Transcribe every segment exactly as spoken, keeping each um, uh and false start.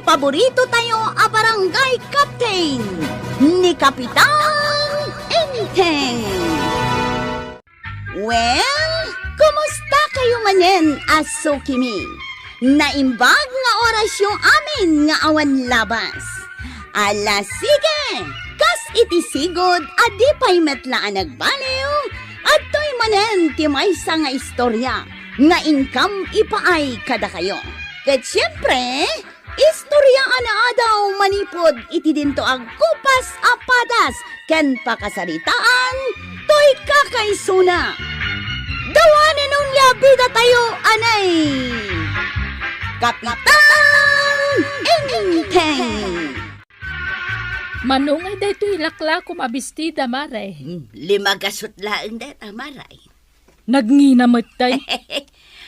paborito tayo a barangay captain, ni Kapitan Enteng. Well, kumusta kayo manen a sukimi? Naimbag nga orasyo amin nga awan labas. Ala, sige! Kas iti sigud a di pay met la a nagbaliw, adtoy manen ti maysa nga istorya nga inkam ipaay kadakayo. Ket siempre, istorya a naadaw manipud iti dinto a gupas a padas ken pakasaritaan toy kakaisuna. Dawanen unay a bidatayo, anay! Kapitan Enteng! Mano ngay daytoy laklakom a bestida, Mare? Hmm, lima gasut laeng dayta, Mare. Nagngina met tay.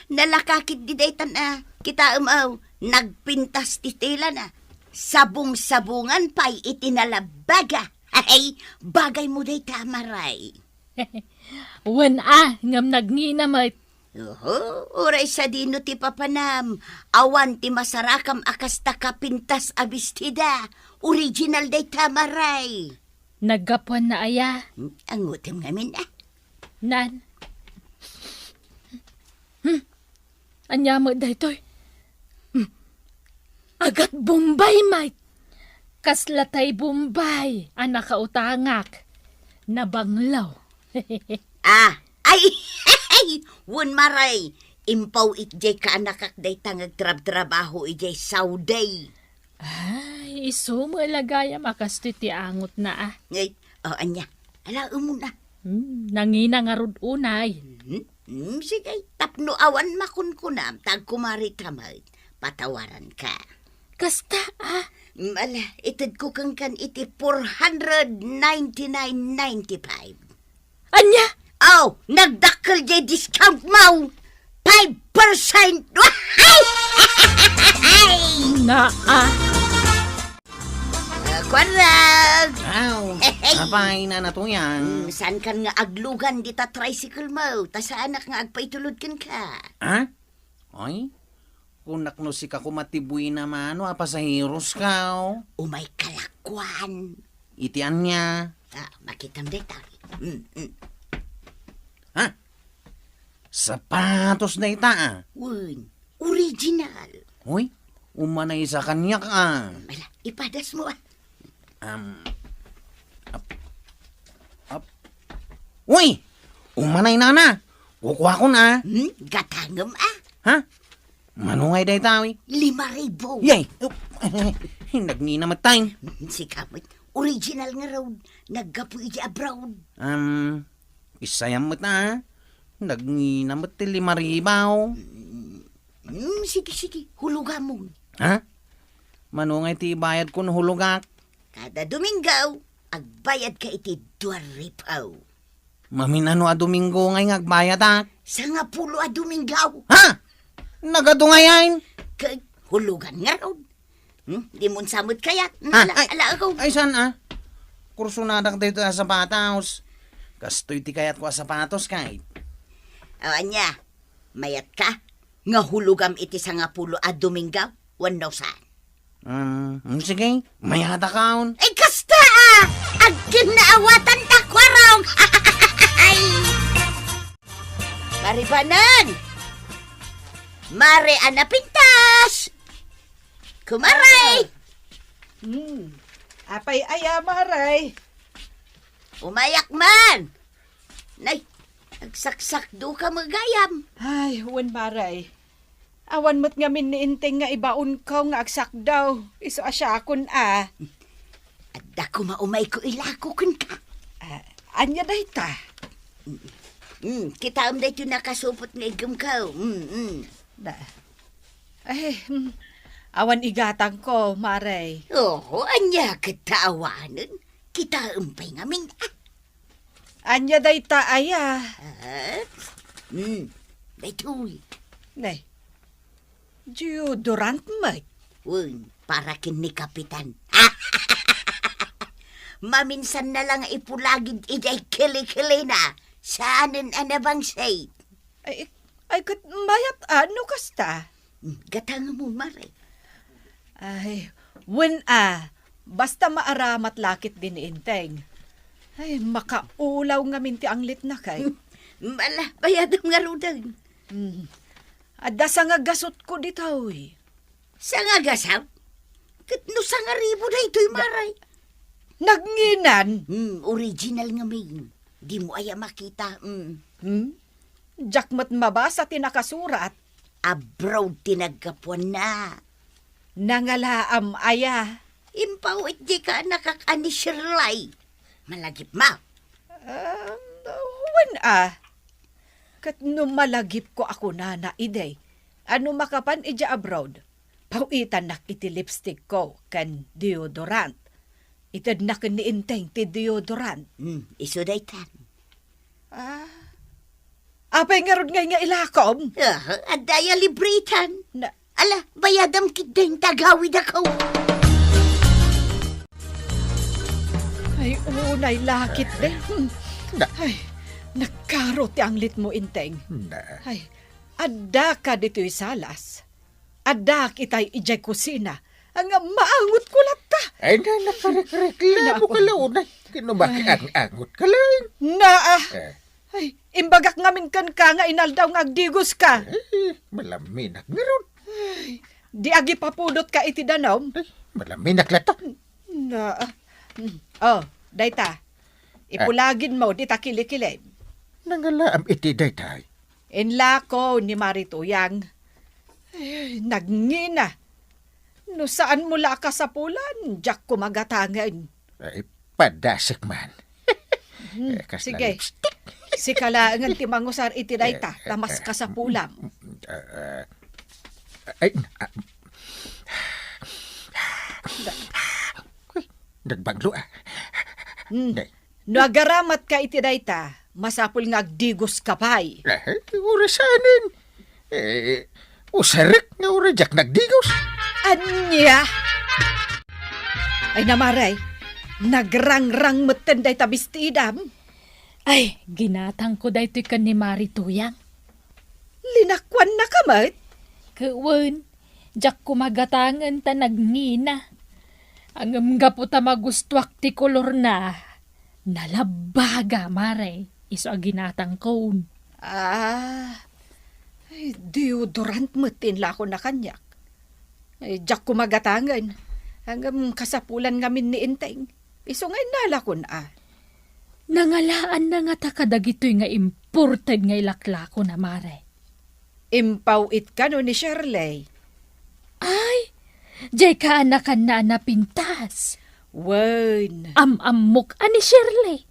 Nalaka ketdi daytan a, kitaem, aw, nagpintas ti tela na. Sabong-sabongan pay iti nalabaga. Ay, bagaymo dayta, Mare. Wen a, ngem nagngina met. Oho, uray sadino ti papanam, awan ti masarakam a kasta kapintas a bestida. Original dayta, Mare. Naggapuanna aya? Hmm, angutem ngamin, a. Nan. Hmm. Ania met daytoy? Hmm. Agat Bombay met. Kasla tay Bombay a nakautangak. Nabanglaw. Ah, ay, wen, Mare, impaw idiay kaanakak dayta nga agtrabtrabaho idiay Saudi. Ay, isu met la gayam a kastoy ti angotna, a. Ay, o, ania? Alaemon a. Hmm, nangina ngarud unay. Hmm, hmm, sige, tapno awan makunkunam, ta agkumarita met, patawaranka. Kasta, a? Hmm, ala, itedko kenkan iti four hundred ninety-nine ninety-five. Ania? Aw, nagdakkel diay discount mo. Five percent. Naa. Ah, kuarag. Aw, apay na natuyan? Hmm, saan kan nga aglugan dita tricycle mo? Ta saanak nga agpaitulod kenka. Ha? Ay, kunak no sika koma ti buina mano a pasaheros ka, o. Umay kalakuan. Iti ania? Ah, makitam dayta. Mm, mm. Ha? Sapatos dayta, a. Wen, original. Uy, umanay sa kaniak, a. Ala, ipadas mo, a. Um, ap-, ap-, uy! Umanay nana! Kukuakon, a. Hmm? Gatangem, a. Ha? Mano ngay dayta, uy? Lima ribu. Yay! Nagngina met tay. Hmm, sika met. Original ngarud. Naggapu iti abroad. Um, isayam met, a. Nagngina met ti lima ribu. Hmm, sige, sige. Hulogam. Ha? Mano ngay ti ibayad ko no hulogak? Kada Domingo, agbayadka iti dua ribu. Maminano a Domingo ngay nga agbayadak? Sangapulo a Domingo. Ha? Nagadu ngay ayn? Kay hulugan ngarud. Hmm? Di mo sa met kayat? Hmm, ala, ay, ala, ako. Ay, saan, a? Kursunadak daytoy a sapatos. Kastoy ti kayat ko a sapatos, kay. O, ania? Mayat ka? Nga hulogam iti sangapulo a Domingo? Wenno saan? Um, mm, sige, mayata kaon. Ay, kasta, a! Agkinnaawatan ta, kuarong! Ay! Mare Banan! Mare a napintas! Kumaray! Hmm. Apay aya, Maray? Umayak man! Nay, agsaksakdo ka met gayam. Ay, wen, Maray. Awan met ngamin ni Enteng nga ibaonko nga agsakdaw. Isu a siakon a. Adda koma umayko ilako kenka. Ah, ania dayta? Mm, kitaem daytoy nakasupot nga iggem ko. Mm, mm. Da. Ay, mm, awan igatangko, Maray. Oho, ania ket ta awanen? Kitaem pay ngamin, a. Ania dayta aya? Ah? Hmm, daytoy. Nay, deodorant met. Wen, para ken ni Kapitan. Maminsan na lang ipulagid idiay kilikilina. Saanen a nabangsit. Ay, ay, ket mayat a no kasta? Hmm, gatangem mo, Mare. Ay, wen a. Basta maaramat lakit din ni Enteng. Ay, makaulaw ngamin ti anglitna kay. Mala, bayadem ngaruden. Hmm. Adda sangagasutko ditoy. Sangagasut? Ket no sangaribu daytoy, Maray. Nagnginan? Hmm, original ngamin. Dimo aya makita, hmm. Hmm? Diak met mabasa ti nakasurat. Abroad ti naggapuanna. Nangalaam aya? Impaw iti kaanakak a ni Shirley. Malagipmo? Um, wen a. Ket no malagipko a kunana idi, a no makapan idiay abroad, pawitannak iti lipstickko ken deodorant. Itedna ken ni Enteng ti deodorant. Hmm, isu daytan. Ah. Apay ngarud ngay nga ilakom? Ah, adda aya libre itan. Na- Ala, bayadam ketdin ta agawidakon. Ay, unay lakit, de. Hmm. Na- Ay, nagkaro ti anglitmo, Enteng. Na- Ay, addaka ditoy salas. Addaak itay idiay kusina. Nga maangotko latta. Ay, na, nakarikreklamo ka launay. Kinumaki ang angot ka lang. Naa. Eh. Ay, imbagak ngamin kenka nga inaldaw nga agdigoska. Eh, malaminak ngarud. Ay, di agipapudotka iti danum. Ay, malaminak latta. Naa. Mm. Oh, dayta. Ah. Ipulagidmo dita kilikili. Nangalaam iti daytay. Inlako ni Mari Tuyang. Ay, nagngina. No saanmo la a kasapulan, diak koma gatangen. Ay, padasek man. Hmm, eh, kasla sige. Lipstick. Sika laengen ti mangusar iti dayta, eh, ta mas eh, kasapulam. Eh, eh, ay, ah, Da- Uy, nagbanglo, ah. Hmm. Day. No agaramatka iti dayta, masapul nga agdigoska pay. Eh, uray saanen. Eh, usarek nga uray diak nagdigos. Ania? Ay, Maray, nagrangrang metten dayta bestidam. Ay, ginatangko daytoy ken ni Mari Tuyang. Linakuannaka met? Ket wen, diak koma gatangen ta nagngina. Ngem gapu ta magustuak ti kolorna, nalabbaga, Mare, isu a ginatangkon. Ah, ay, deodorant met ti inlakona kaniak. Ay, diak koma gatangen. Ngem kasapulan ngamin ni Enteng. Isu nga innalakon, a. Nangalaanna ngata kadagitoy nga imported nga ilaklakona, Mare. Impaw-it kano ni Shirley? Ay, diay kaanakanna a napintas. Wen. Am-ammok a ni Shirley.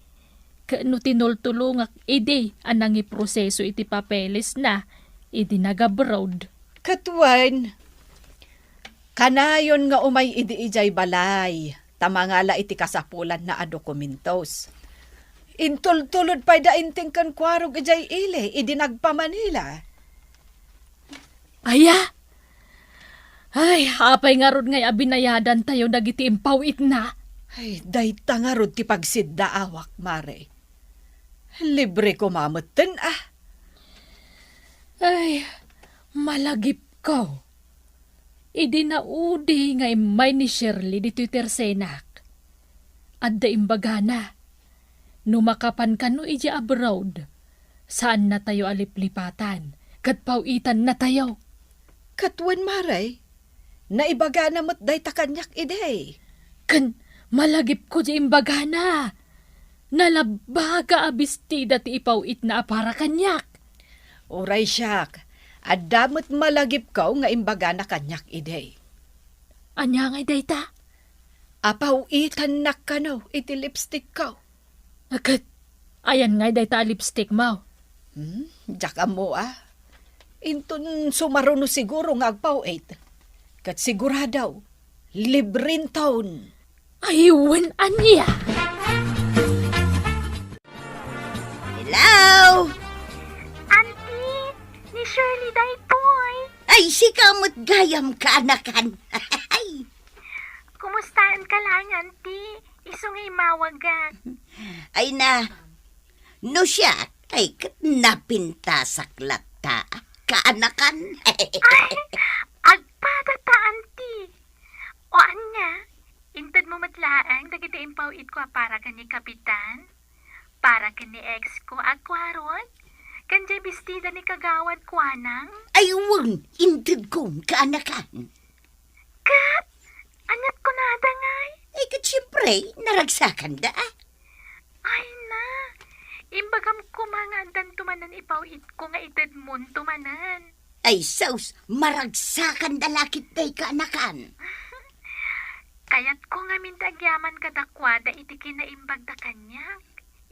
Ket no tinultulongak idi a nangiproseso iti papelesna idi nag-abroad. Ket wen, kanayon nga umay idi idiay balay ta mangala iti kasapulanna a dokumentos. Intultulod pay da Enteng ken Kuarog idiay ili idi nagpa-Manila. Aya? Ay, apay ngarud ngay a binayadantayo dagiti impaw-itna? Ay, dayta ngarud ti pagsiddaawak, Mare. Libre koma metten, a. Ay, malagipko. Idi naudi nga immay ni Shirley ditoy tersenak, adda imbagana, no makapan kano idiay abroad, saannatayo a liplipatan, ket paw-itannatayo. Ket wen, Mare, naibagana met dayta kaniak idi. Ken malagipko diay imbagana. Nalabbaga a bestida ti ipaw-itna a para kaniak. Uray siak, adda met malagipko nga imbagana kaniak idi. Ania ngay dayta? Apaw-itannak kano iti lipstickko. Ket, ayan ngay dayta a lipstickmo? Hmm, diak ammo, a. Inton sumaruno siguro nga agpaw-it. Ket sigurado, librenton. Ay, wen ania? Hello? Auntie, ni Shirley daytoy. Ay, sika met gayam, kaanakan. Kumustaen ka lang, Auntie? Isu nga imawagak. Ay na, no siak, ay, ket napintasak latta, kaanakan. Ay, agpada ta, Auntie. laeng dagiti impaw-itko a para ken ni Kapitan, para ken ni ex ko a Kuarot, ken jay bestida ni Kagawad Kuanang? Ay, wen, intedkon, kaanakan. Ket, aniat kunada ngay? Ay, ket siempre, naragsakanda. Ay na, imbagam koma nga addanto manen ipaw-itko nga itedmonto manen. Ay, sus, maragsakanda la ketdi, kaanakan. Kayatko ngamin ti agyaman kadakuada iti kinaimbagda kaniak,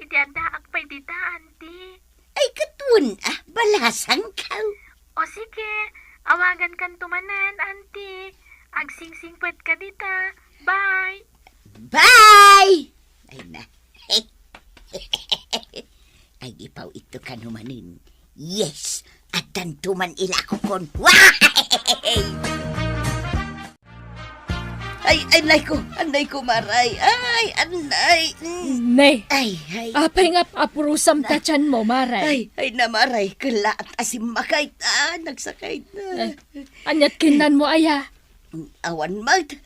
iti addaak pay dita, Auntie. Ay, ket wen, ah, balasangko. O sige, awagankanto manen, Auntie. Agsingsingpetka dita. Bye. Bye! Ay na. Ay, ipaw-itto kano manen. Yes, addanto man ilakokon. Ay, ay, annayko, annayko, Mare. Ay, annay. Mm. Nay. Ay, ay. Apay nga apurusam ta tianmo, Mare? Ay, ay na, Mare. Kelaat a simmakayta. Nagsakayta. Ay, aniat kinnanmo aya? Awan met.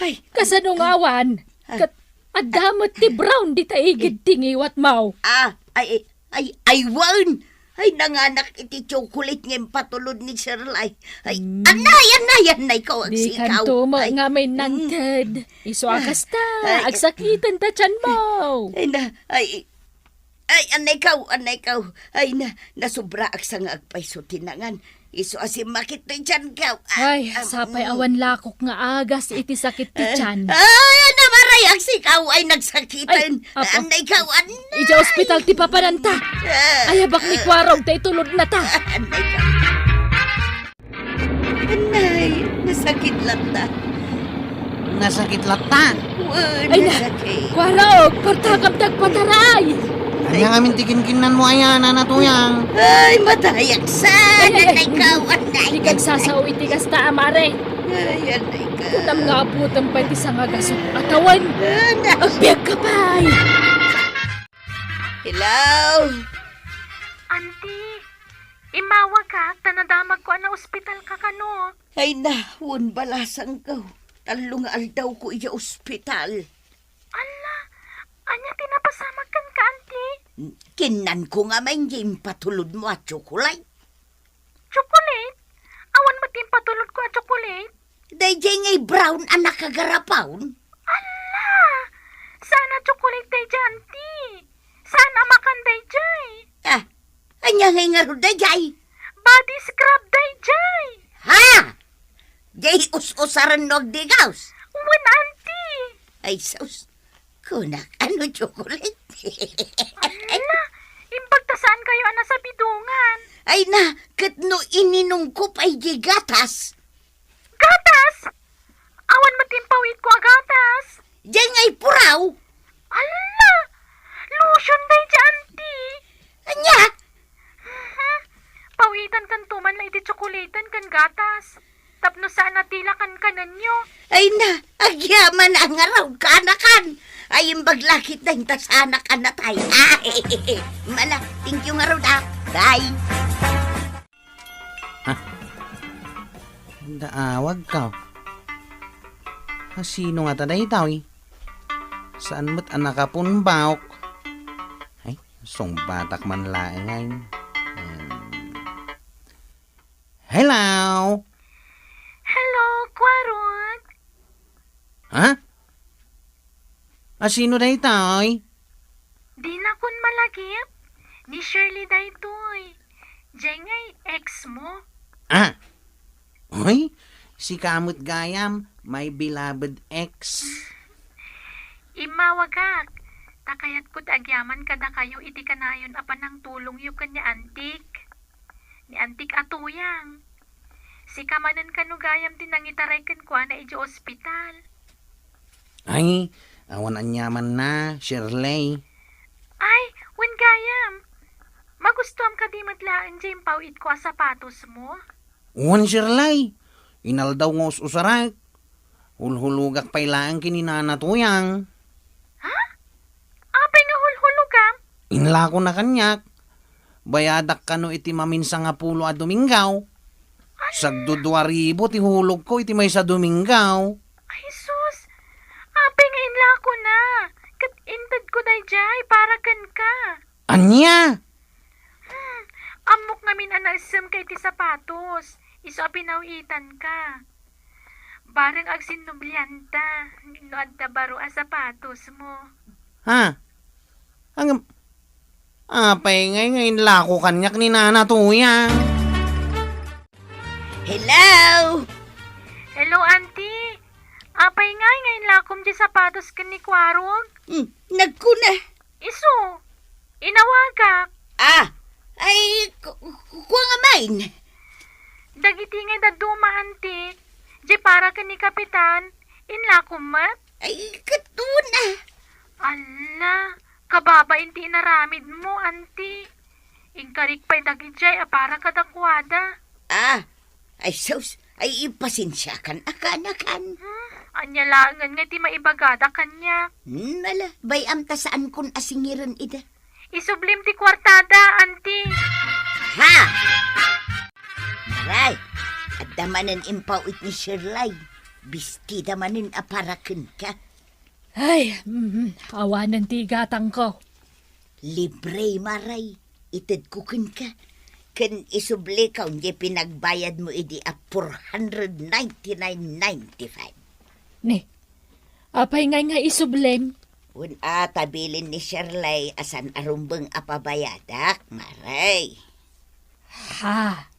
Ay. Kasano nga awan? Ah. Ket adda met ti brown dita igid ti ngiwatmo. Ah, ay, ay, ay, wen. Ay, nanganak iti chocolate nga impatulod ni Shirley. Ay, mm. Annay, annay, annayko, agsikaw. Dikanto met ngamin nangted. Isu a kasta, ay, agsakiten ta tianmo. Ay, na, ay, ay, annayko, annayko. Ay, na, nasobraak sa nga agpayso ti nangan. Isu a simmakit ti tianko. Ah, ay, ah, sapay mm. Awan lakok nga agas iti sakit ti tian. Ay, na, Mare, agsikaw, ay, nagsakiten. Ay, apo. Annayko, annay. Idiay ospital ti papananta. Ah. Ayabak ni Kuarog ta itulodna ta. Annayko. Annay, nasakit latta. Nasakit latta? Wen, ay, na, nasakit. Kuarog, partakam ti agpataray. Ania ngamin ti kinkinnanmo aya, Nana Tuyang? Ay, matayaksan. Ay, ay, ay. Annayko, annay. Dikan sasao iti kasta, Mare. Ay, annayko. Kunam nga abutem pay ti sangagasut a tawen. Annay. Agbiagka pay. Hello? Auntie, immawagak ta nadamagko a naospitalka kano. Ay na, wen balasangko. Tallo nga aldawko idiay ospital. Alla, ania ti napasamak kenka, Auntie? Kinnanko ngamin ti impatulodmo a chocolate. Chocolate? Awan met ti impatulodko a chocolate? Daydiay ngay brown a nakagarapon. Alla! Saan a chocolate daydiay, Auntie? Saan a makan daydiay? Ah, ania ngay ngarud daydiay? Body scrub daydiay. Ha? Diay us-usarenno agdigaus? Wen, Auntie. Ay, sus. Kunak, ano, chocolate? Ala, imbag ta saankayo a nasabidongan. Ay na, ket no ininumko pay diay gatas. Gatas? Awan met ti impaw-itko a gatas. Diay ngay puraw. Ala, lotion daydiay, Auntie. Ania? Mhm. Pawitankanto man la iti tsokolatan ken gatas. Tapno saan a ti la kankanenyo. Ay na, agyaman a ngarud, kaanakan. Ay, imbag la ketdin ta saanak a natay. Ay, mala, thank you ngarud, ah. Bye. Ha? Daawagko. A, sino ngata daytoy? Saan met a nakapumbawk? Ay, sungbatak man laeng, ay. Hmm. Hello? Hello, Kuarot. Ha? A, sino daytoy? Dinakon malagip. Ni Shirley daytoy. Diay ngay ex mo. Ah! Uy, sika met gayam, my beloved ex. Immawagak, ta kayatko ti agyaman kadakayo iti kanayon a panangtulongyo ken ni Antik. Ni Antik a Tuyang. Sika manen kano gayam ti nangitaray kenkuana idiay ospital. Ay, awan aniamanna, Shirley. Ay, wen gayam. Magustuam kadi met laeng diay impaw-itko a sapatos mo? Wen, Shirley. Inaldaw nga us-usarek. Hulhulogak pay laeng ken ni Nana Tuyang. Ha? Apay nga hulhulogam? Inlakona kaniak. Bayadak kano iti maminsa nga pulo a Dominggaw. Ala! Sagdudua ribu ti hulogko iti maysa Dominggaw. Ay, sus! Apay nga inlak Kuna, ket intedko daydiay para kenka. Ania? Hmm, ammok ngamin a naessem ka iti sapatos, isu a pinaw-itanka. Bareng agsinnublianta no adda baro a sapatosmo. Ha? Ngem, apay ngay nga inlako kaniak ni Nana Toyang? Hello! Hello, Auntie. Apay ngay nga inlakom diay sapatos ken ni Kwarog? Hmm, nagkuna. Isu, inawagak. Ah, ay, ku-, ku-, kua ngamin. Dagiti ngay dadduma, Auntie. Diay para ken ni Kapitan, inlakom met? Ay, ket una. Alla, kababain ti inaramidmo, Auntie. Inkarik pay dagidiay a para kadakuada. Ah, ay sus, ay ipasensiakan a kaanakan. Hmm, ania laengen nga ti maibagada kaniak? Hmm, ala, bay-am ta saankon a singiren ida. Isublim ti kuartada, Auntie. Ha! Maray, adda manen impaw-it ni Shirley. Bestida manen a para kenka. Ay, mm, awanen ti igatangko. Libre, Maray, itedko kenka. Ken isublikaw diay pinagbayadmo idi a four hundred ninety-nine ninety-five. Ni, apay ngay nga isublim? Wen a ta bilin ni Shirley a saan a rumbeng a pabayadak, Maray. Ha?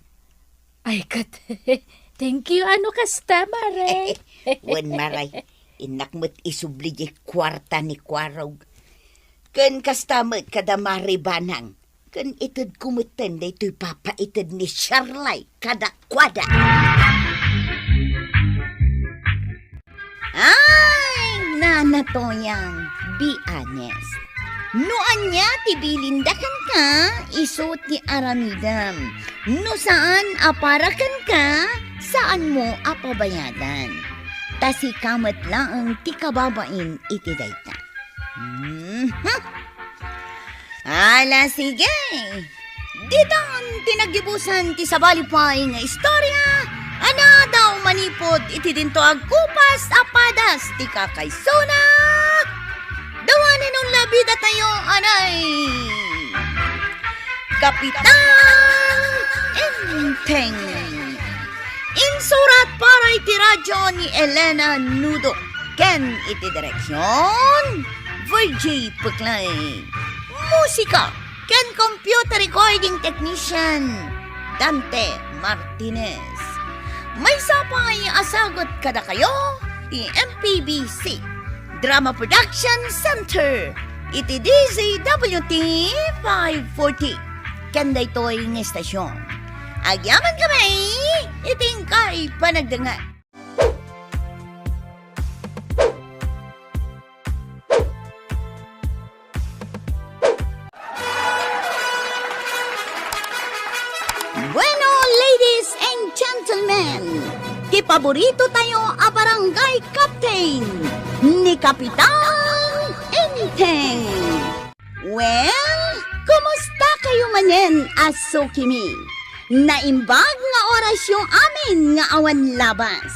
Ay, ket, thank you, ano kasta, Maray? Wen, Maray, innak met isubli diay kuarta ni Kwarog. Ken kasta met kada Maray Banang. Ken itedko metten daytoy papaited ni Shirley kadakuada. Ay, Nana Toyang, be honest. No ania ti bilinda kenka, isu ti aramidem. No saan a para kenka, saanmo a pabayadan. Ta sika met laeng ti kababain iti dayta. Mhm. Ala, sige. Ditan ti naggibusan ti sabali pay nga istorya a naadaw manipud iti dinto agkupas a padas ti kakaisuna. Dawanen unla bidatayo, anay. Kapitan Enteng. Insurat para iti radyo ni Elena Nudo ken iti direksion, Virgie Puclay. Musika ken computer recording technician, Dante Martinez. Maysa pay a sagut kadakayo ti M P B C Drama Production Center iti D Z W T five forty. Ken daytoy nga estasion, agyamankami iti inkay panagdengngeg. Bueno, ladies and gentlemen, ti paborito tayo a barangay captain, ni Kapitan Enteng. Well, kumusta kayo manen a sukimi? Naimbag nga orasyo amin nga awan labas.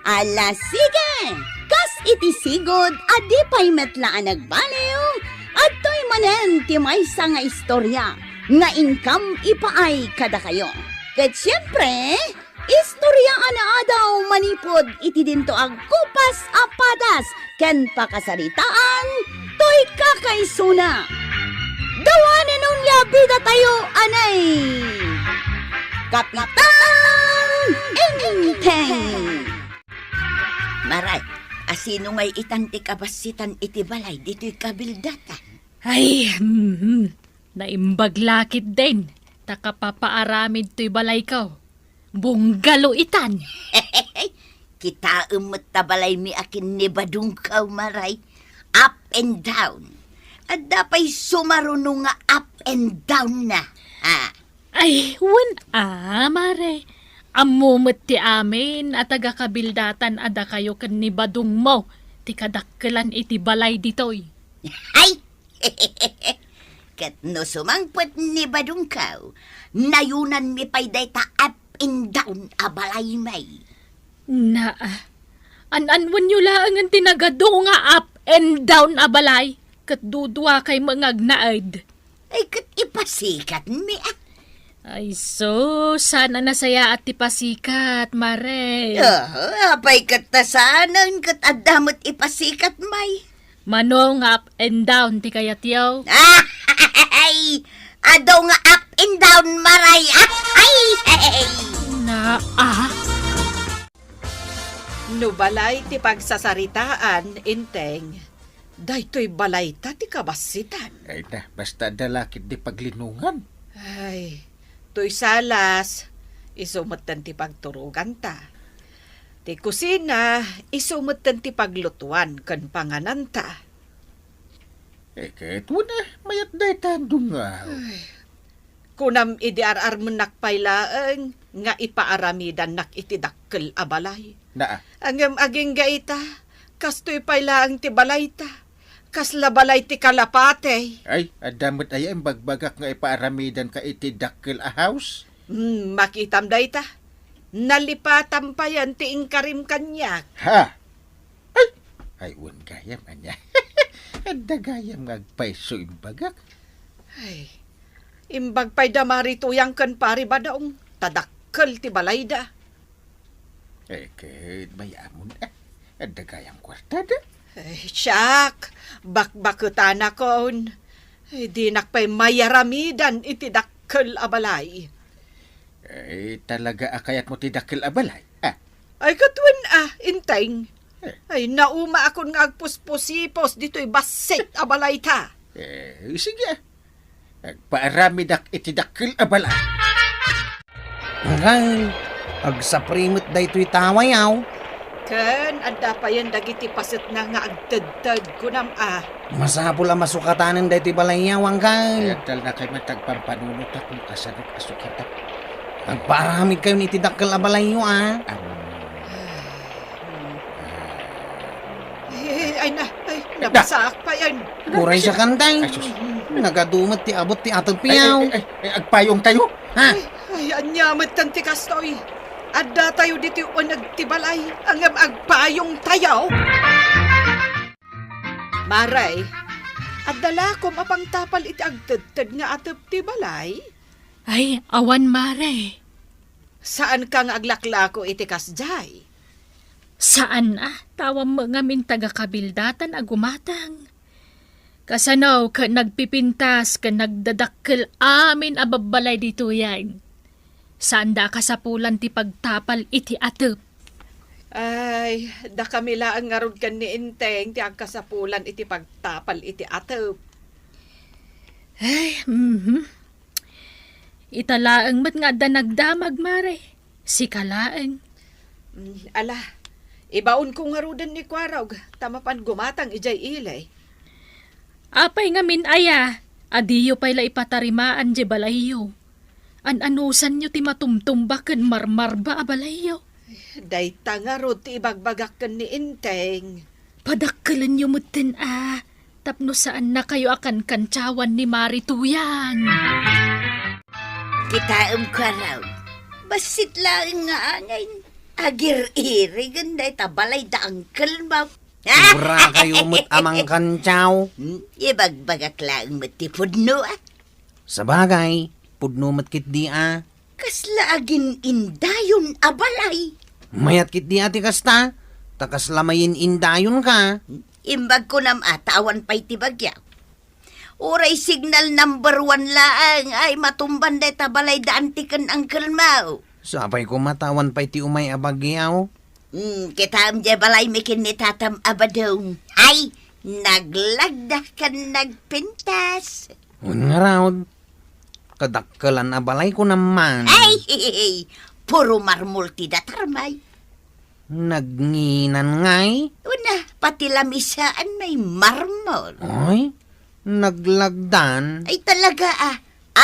Ala, sige! Kas iti sigud a di pay met la a nagbaliw, adtoy manen ti maysa nga istorya nga inkam ipaay kadakayo. Ket siempre, istorya a naadaw manipud iti dinto agkupas a padas ken pakasaritaan toy kakaisuna. Dawanen unla bidatayo, anay! Kapitan Enteng! Maray, asino ngay itan ti kabassitan iti balay ditoy kabildatan? Ay, mhm. Naimbag la ketdin, ta kapapaaramid toy balayko. Bungalo itan. Kitaem met ta balaymi a ken ni Badongko, Maray. Up and down. Adda pay sumaruno nga up and down na. Ha? Ay, wen a, Maray. Ammo met ti amin a taga-kabildatan a dakayo ken ni Badongmo ti kadakkelan iti balay ditoy. Ay! Ket no sumangpet ni Badongko, nayunanmi pay dayta up and down a balaymi. Naa, an-anwenyo laengen ti nagadu nga up Endown a balay, ket duduakay met nga agnaed. Ay, ket ipasikatmi, ah. Ay, sus, saan a nasayaat ti pasikat, Mare. Ah, apay ket ta saanen ket adda met ipasikat, may. Mano nga up and down ti kayatyo? Ay, adu nga up and down, Maray. Ay, ay, ay. Na, ah? No balay ti pagsasaritaan, Inteng, daytoy balayta ti kabassitan. Ay na, basta adda la ketdi paglinongan. Ay, toy salas, isu metten ti pagturoganta. Ti kusina, isu metten ti paglutuan ken pangananta. Eh, ket wen, eh, mayat dayta dungaw. Ay, kunam idi ar-armennak pay laeng nga ipaaramidannak iti dakkel a balay. Naa. Ngem agingga ita, kastoy pay laeng ti balayta. Kasla balay ti kalapati. Ay, adda met aya imbagbagak nga ipaaramidanka iti dakkel a house? Hmm, makitam dayta. Nalipatam payen ti inkarim kaniak. Ha? Ay! Ay, wen gayam, ania. Adda gayam nga agpayso imbagak. Ay, imbag pay da Mari Tuyang ken Pari Badong, ta dakkel ti balayda. Eh, ket mayamon, ah. Adda gayam kuartada. Ay, siak, bakbaketanakon. Ay, dinak pay mayaramidan iti dakkel a balay. Eh, talaga a kayatmo ti dakkel a balay, ah? Ay, ket wen, ah, Inteng. Eh. Ay, naumaakon nga agpuspusipos ditoy bassit a balayta. Eh, sige, ah. Agpaaramidak iti dakkel a balay. Anggal, agsapri met daytoy tawayaw. Ken adda payen dagiti pasetna nga agtedted, kunam a. Masapul a masukatanen daytoy balayyaw, anggal. Ay, agtalnakay man ti agpampanunotak no kasanok a sukatak. Agpaaramidkayon iti dakkel a balayyo, a. Am. Ay, ay, na, ay, nabasaak payen. Uray siak, Inteng. Ay, sus. Nagadu met ti abut ti atepyaw. Ay, ay, ay, ay, agpayongtayo. Ha? Ay, ay, ania metten ti kastoy? Addatayo ditoy uneg ti balay, ngem agpayongtayo. Mare, adda la koma pangtapal iti agtedted nga atep ti balay? Ay, awan, Mare. Saanka nga aglaklako iti kasdiay? Saan a, ta awan met ngamin ti agkabildatan a gumatang. Kasano ket nagpipintas ken nagdadakkel amin a babbalay ditoyen. Saanda a kasapulan ti pagtapal iti atep. Ay, dakami laeng ngarud ken ni Inteng ti agkasapulan iti pagtapal iti atep. Ay, mhm. Ita laeng met nga adda nagdamag, Mare. Sika laeng. Mm, ala, ibaonko ngaruden ni Kuarog, ta mapan gumatang idiay ili. Apay ngamin aya, a diyo pay la ipatarimaan diay balayyo? An-anusanyo ti matumtumba ken marmarba a balayyo? Dayta ngarud ti ibagbagak ken ni Inteng. Padakkelenyo metten a, tapno saannakayo a kankantiawan ni Mari Tuyang. Kitaem, Kuarog, bassit laeng nga angin. Agir-irigen dayta balay da angkelmo. Uray kayo met a mangkantiaw. Hmm, ibagbagak laeng met ti pudno, a. Sabagay, pudno met ketdi a. Kasla agin-indayon a balay. Mayat ketdi a ti kasta, ta kasla mayin-indayonka. Imbag kunam a ta awan pay ti bagyo. Uray signal number one laeng ay matumban dayta balay da anti ken angkelmo. Sapay koma ta awan pay ti umay a bagyo. Hmm, kitaem diay balaymi ken ni tatam a badong. Ay, naglagda ken nagpintas. Wen ngarud, kadakkelan a balay kunam man. Ay, puro marmol ti datarmay. Nagnginan ngay? Una, pati lamisaan may marmol. Ay, naglagdan. Ay, talaga a,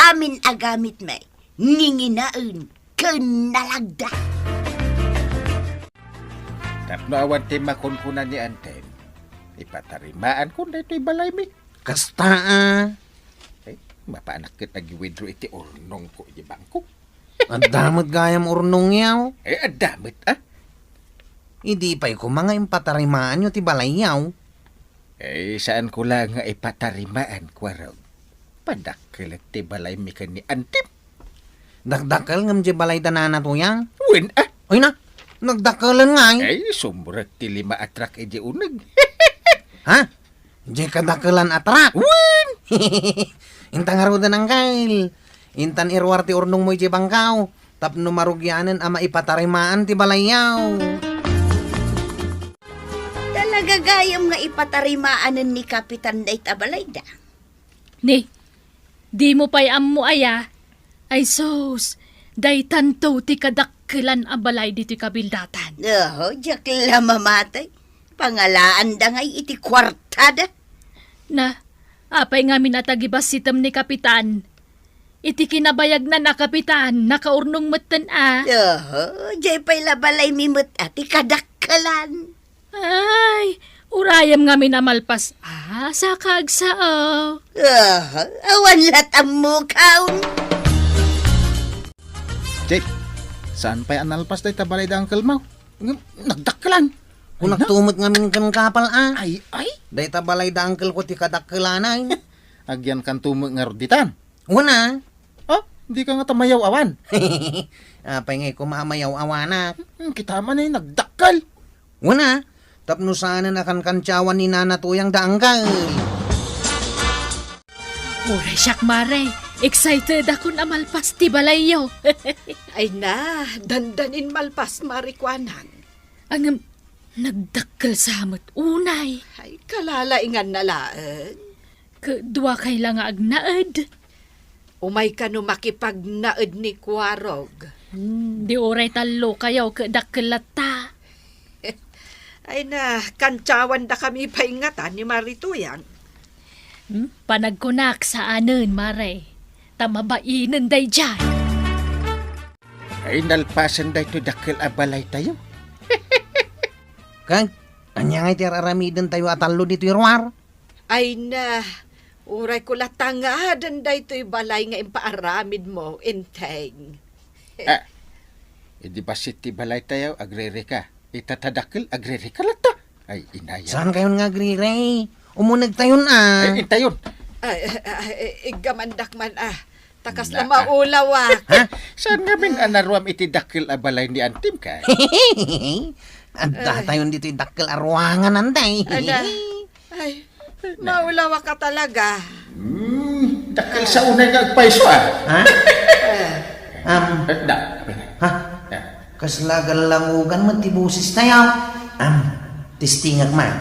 amin a gamitmi, nginginaen ken nalagda. Tapno awan ti makunkuna ni Anteng, ipatarimaanko daytoy balaymi. Kasta a. Eh, mapanak ket agi-withdraw iti urnongko iti bangko. Adda met gayam urnongyaw. Eh, adda met, a. Idi pay koma nga impatarimaanyo ti balayyaw. Eh, saanko la nga ipatarimaan, Kuarog. Padakkel ti balaymi ken ni Antim. Dakdakkel ngem diay balay da Nana Tuyang? Wen, ah. Ay na, nagdakkelen ngay. Ay, sumrek ti lima a truck idiay uneg. Ha? Diay kadakkelan a truck? Wen! Inta ngaruden, Angkel. Intan iruar ti urnongmo idiay bangkaw tapno marugianen a maipatarimaan ti balayyo. Talaga gayam nga ipatarimaanen ni Kapitan dayta balayda? Ni, dimo pay ammo aya? Ay sus, daytanto ti kadakkelan a balay ditoy kabildatan. Oho, diak la mamatay. Pangalaanda ngay iti kuartada. Na, apay ngamin a tagibassitem ni Kapitan? Iti kinabayagnan a Kapitan, nakaurnong metten a. Oho, diay pay la balaymi met a ti kadakkelan. Ay, urayem ngamin a malpas a, saka agsao. Oho, awan lat ammokaw. Jake, saan pay a nalpas dayta balay da uncle mo? Ngem, nagdakkelan. Kunakto met ngamin ken kapal a. Ay, ay. Dayta balay da uncle ko ti kadakkelanay. Agyankanto met ngarud ditan? Wen a. Ah, dika ngata mayaw-awan? Apay ngay koma a mayaw-awanak? Hmm, kita man ay nagdakkel. Wen a, tapno saanen a kankantiawan ni Nana Tuyang da uncle. Uray siak, Mare. Excited akon a malpas ti balayyo. Ay na, dandanin malpas, Mare, kuanan. Ngem, nagdakkel sa met unay. Ay, kalalainganna laeng. Ket duakay la nga agnaed. Umay kano makipagnaed ni Kuarog. Hmm, di uray tallokayo ket dakkel latta. Ay na, kantiawandakami pay ngata ni Mare Tuyang. Hmm, panagkunak saanen, Mare. Ta mabainen daydiay. Ay, nalpasen daytoy dakkel a balaytayo. Ket, ania ngay ti ar-aramidentayo a tallo ditoy ruar? Ay na, uray ko la tangaden daytoy balay nga impaaramidmo, Enteng. Ah, idi bassit ti balaytayo, agririka. Ita ta dakkel, agririka latta. Ay, inaya. Saankayon nga agriri? Umunegtayon a. Ay, intayon. Ay, ay, ay, iggamandak man a. Ta kasla maulawak. Ha? Saan ngamin a naruam iti dakkel a balay ni Antim ka? Adda tayon ditoy dakkel a ruangan, Anday. Ada. Ay, maulawak ka talaga. Hmm, dakkel sa unay nga agpayso, ah. Ha? Eh. Um, Eh, da. Ha? Eh. Kasla gallangugan met ti boses tayo. Um, testingak man.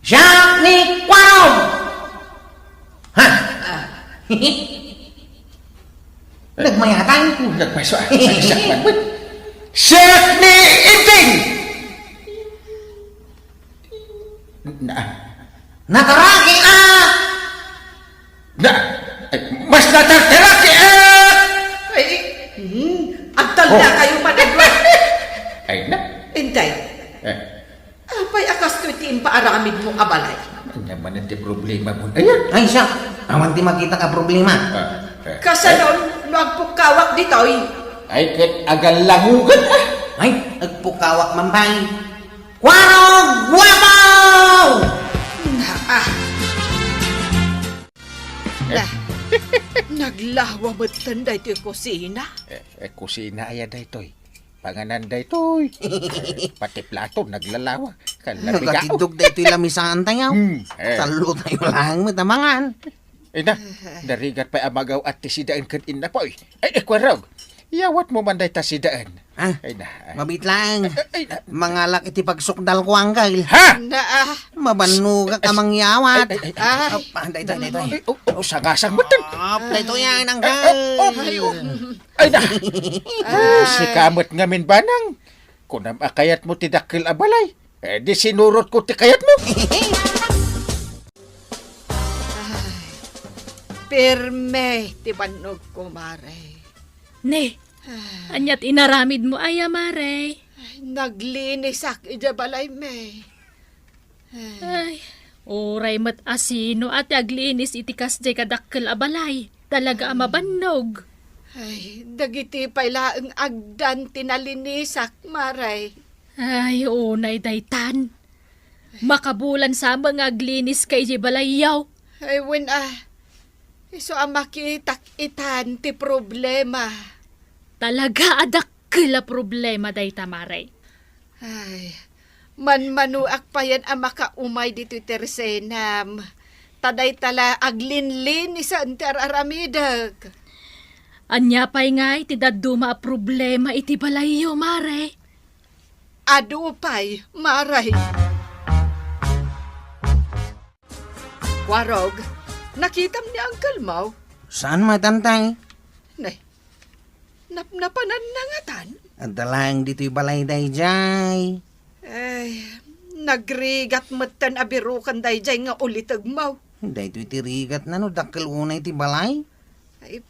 Siak ni Kuarog! Ha? Nagmayatan? Nagpayso, ah. Ay, siak lang, wait. Siak ni Inting! Na. Nataraki, ah! Na, ay, mas nataraki, ah! Ay, hmm, agtalna kayo, managwa. Ay, na. Intay. Eh. Apay a kastoy ti impaaramidmo a balay? Ania manen ti problemamo, aya? Ay, siak, awan ti makitak a problema. Ah, eh. Kasano no agpukkawak ditoy? Ay, ket agallangugan, ah. Ay, agpukkawak man pay. Kuarog, guapo! Na, ah. Na, naglawa metten daytoy kusina. Eh, eh, kusina aya daytoy? Panganan daytoy. Pati plato, naglalawa. Kalabigao. Nagatindog daytoy lamisaan tayo. Hmm, eh. Tallo tayo lang met a mangan. Ay na, narigat pay a magaw-at ti sidaen ken innapoy. Ay, eh, Kuarog, iyawatmo man dayta sidaen. Ah, ay na, ah. Mabit lang. Ay, ay, na. Mangalak iti pagsukdal ko, Angkel. Ha? Na, ah. Mabannogak a mangyawat. Ay, ay, ay, ay. Ah, daytoy, daytoy. Ay, oh, oh, sangasang mo, Tin. Ah, daytoy yan, Angkel. Oh, oh. Ay, oh. Ay, na. Ah. Sika met ngamin, Banang. Kunam a kayatmo ti dakkel a balay. Eh, di sinurotko ti kayatmo. Ay, pirme ti bannogko, Mare. Ne, aniat inaramidmo aya, Mare? Ay, naglinisak idiay balaymi. Ay, uray met a sino a ti aglinis iti kasdiay kadakkel a balay. Talaga a mabannog. Ay, dagiti pay laeng agdan ti nalinisak, Mare. Ay, unay daytan. Makabulan sa met nga agliniska idiay balayyo. Ay, wen a. Isu a makitak itan ti problema. Talaga a dakkel a problema dayta, Mare. Ay, manmanoak payen a makaumay ditoy tersenam. Ta dayta la aglinlinisan ti ar-aramidek. Ania pay ngay ti dadduma a problema iti balayyo, Mare? Adu pay, Mare. Warog, nakitam ni Uncle Mo? Saan met, Antay? Nay, napnapananna ngatan? Adda laeng ditoy balay daydiay. Ay, nagrigat metten a biroken daydiay nga ulitegmo. Daytoy ti rigatna no dakkel unay ti balay. Ay,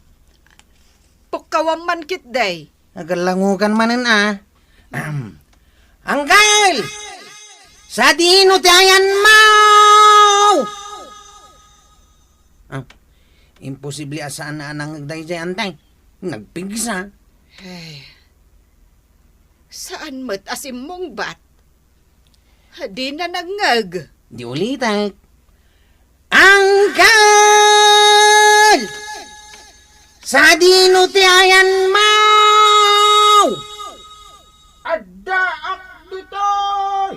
pukkawam man ketdi. Agalangugan manen a. Ahem. Uncle! Sadino ti ayanmo? Ah, imposible a saan a nangngeg daydiay, Antay. Nagpigsa. Ay, saan met a simmungbat? Dina nangngeg. Di ulitek. Uncle! Sadino ti ayanmo? Addaak ditoy!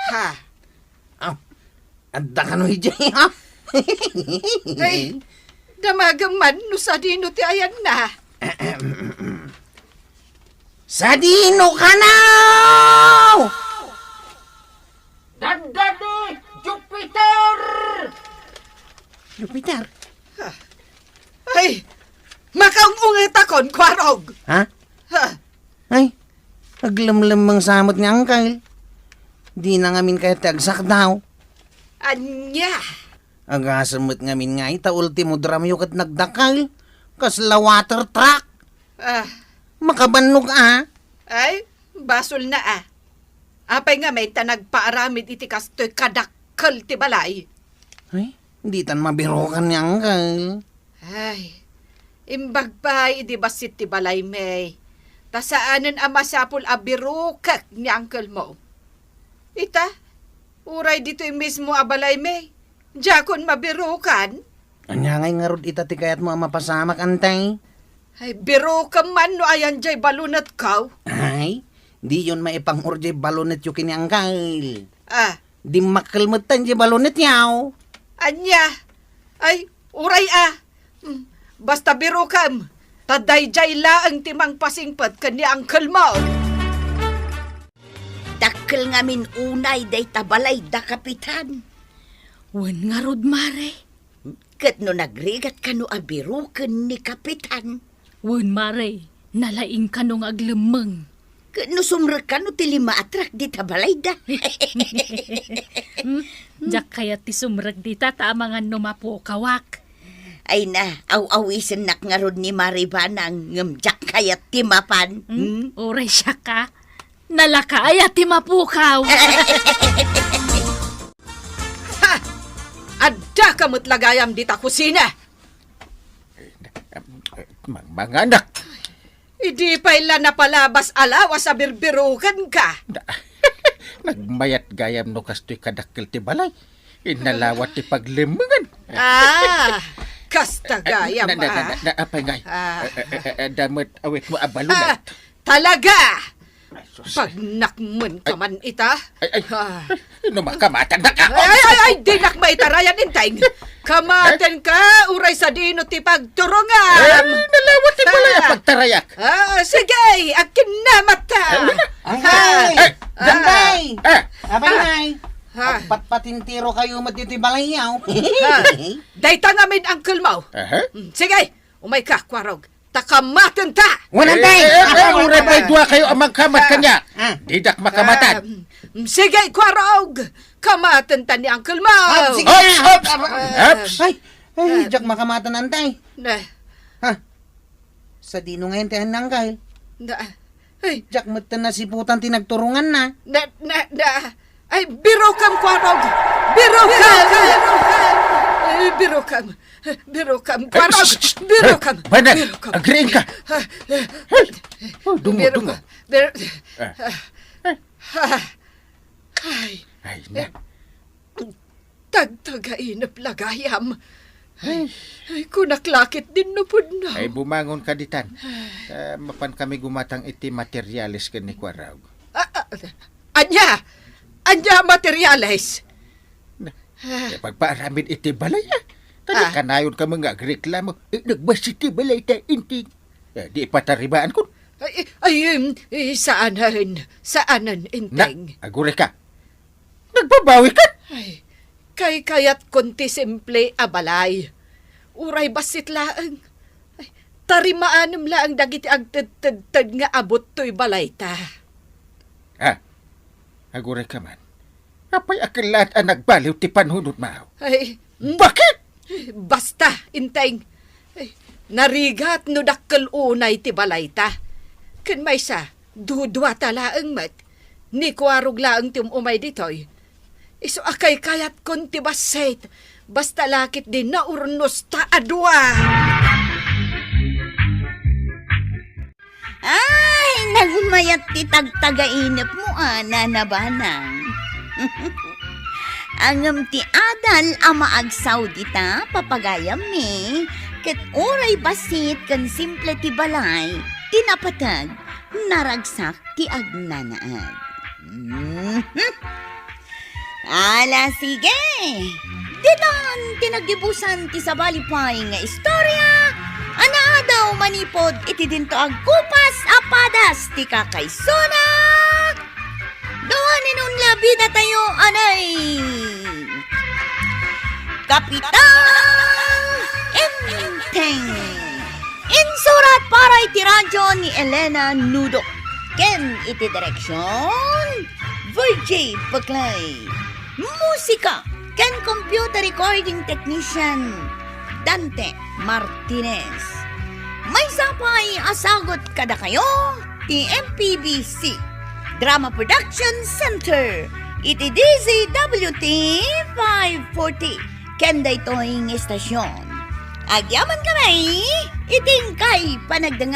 Ha? Ah, adda kano idiay, ha? Ay, damagem man no sadino ti ayanna. Sadino kano? Daddy Jupiter! Jupiter? Ay, makaung-ungetakon, Kuarog! Ha? Ha? Ay, aglemlemmeng sa met ni Uncle. Dina ngamin kayat ti agsakdaw. Ania? Agasem met ngamin nga ita ultimo dramyo ket nagdakkel. Kasla water truck. Ah. Makabannog a. Ay, basolna a. Apay ngamin ta nagpaaramid iti kastoy kadakkel ti balay? Ay, ditan mabirokan ni Uncle. Ay, imbag pay idi bassit ti balaymi. Ta saanen a masapul a birokek ni Uncle Mo. Ita, uray ditoy mismo a balaymi, diakon mabirokan. Ania ngay ngarud ita ti kayatmo a mapasamak, Antay? Ay, birokem man no ayan diay balonetko. Ay, diyon maipangngur diay balonetyo ken ni Uncle. Ah. Dimmakkel metten diay balonetyo. Ania? Ay, uray a. Hmm, basta birokem, ta daydiay laeng ti mangpasingpet ken ni Uncle Mo. Dakkel ngamin unay dayta balay da Kapitan. Wen ngarud, Mare. Ket no nagrigat kano a biroken ni Kapitan? Wen, Mare, nalaing kano nga aglemmeng. Ket no sumrek kano ti lima a truck dita balayda? Hmm? Diak kayat ti sumrek dita ta amangan no mapukawak. Ay na, aw-awisennak ngarud ni Mare Banang, ngem diak kayat ti mapan. Hmm? Hmm? Uray siak a. Nalaka aya ti mapukaw? Ha! Addaka met la gayam dita kusina. Mang-, manganak. Idi pay la napalabas a lawas a birbirokenka. Na-, nagmayat gayam no kastoy kadakkel ti balay. Inalawat ti paglemmengan. Ah, kasta gayam, na, na, na, ah. Na, na, apay ngay? Ah. Eh, eh, eh, eh, damet awit mo a balunat. Ah, talaga! Ay, sus. Pagnakmen ka man ita. Ay, ay. Ah. Ay, no makamatan na ka. Ay, ay, ay, dinak maitarayan, Inteng. Kamaten ka, uray sadino ti pagturungan. Ay, nalawat ti balay a pagtarayak. Ah, sige, agkinamata. Ay, wala. Angay! Ah. Ay, Dambay! Ah. Abay, ah. Nay. Ah. Agpatpatintiro kayo met ditoy balayyo. Ah. Dayta ngamin, uncle mo. Aha. Mm, sige, umay ka, Kwarog. Ta kamaten ta! Wanan, tay! Eh, eh, eh, uray pay dua kayo a mangkamat kaniak. Ah. Didak makamatan. Ah, mm, sige, Kwarog! Kamaten ta ni Uncle Mo! Ah, sige. Ops, ops! Ah. Ops! Ay, ay, diak makamatan, antay. Na. Ha? Sadino ngayen ti ayanna, Uncle? Na. Ay. Diak metten nasiputan ti nagturunganna. Na, na, na. Ay, birokam, Kwarog! Birokam! Ay, birokam! Birokam, Kwarog! Birokam! Ay, Banag! Birokam! Agriing ka! Ah, eh, Oh, dungo, birokam. Dungo. Bir-, Ah. ah, Ay, Ay, na. Tagtagainep la gayam. Ay, ay, kunak la ket dinno pudno. Ay, bumangon ka ditan. Ta mapan kami gumatang iti materyales ken ni Kuarog. Ah, ah, ania? Ania materyales? Na, Ah. Pagpaaramid iti balay, ah. Kadi Ah. kanayon ka nga agreklamo. Eh, nagbasi ti balay ta, Enteng. Eh, di ipatarimaan kun. Ay, ay, em, eh, saanen, saanen, Na, Enteng. Agurayka. Nagbabawi ka? Ay, kaykayatkon ti simple a balay. Uray bassit laeng. Ay, tarimaanem laeng dagiti agtedtedted nga abut toy balayta. Ah, agurayka man. Apay a kellat a nagbaliw ti panunotmo? Ay, mm. Bakit? Basta, Enteng. Ay, narigat no dakkel unay ti balayta. Ken maysa, duduata laeng met. Ni Kuarog laeng ti um-umay ditoy. Isu a kaykayatkon ti bassit. Basta la ket di naurnosta a dua. Ay, nagmayat ti tagtagainepmo, a, Nana Banang. Ngem ti adal a maagsaw dita, papagayammi, ket uray bassit ken simple ti balay ti napateg, naragsak ti agnanaed. Mhm. Ala, sige! Ditan ti naggibusan ti sabali pay nga istorya a naadaw manipud iti dinto agkupas a padas ti kakaisuna. Dua ni Nunla bidatayo, anay! Kapitan Enteng. Insurat para iti radyo ni Elena Nudo. Ken iti direksyon, Virgie Peclay. Musika ken computer recording technician, Dante Martinez. Maysa pay a sagut kadakayo ti M P B C Drama Production Center iti D Z W T five forty. Ken daytoy nga istasyon, agyaman kami iti inkay panagdengngeg.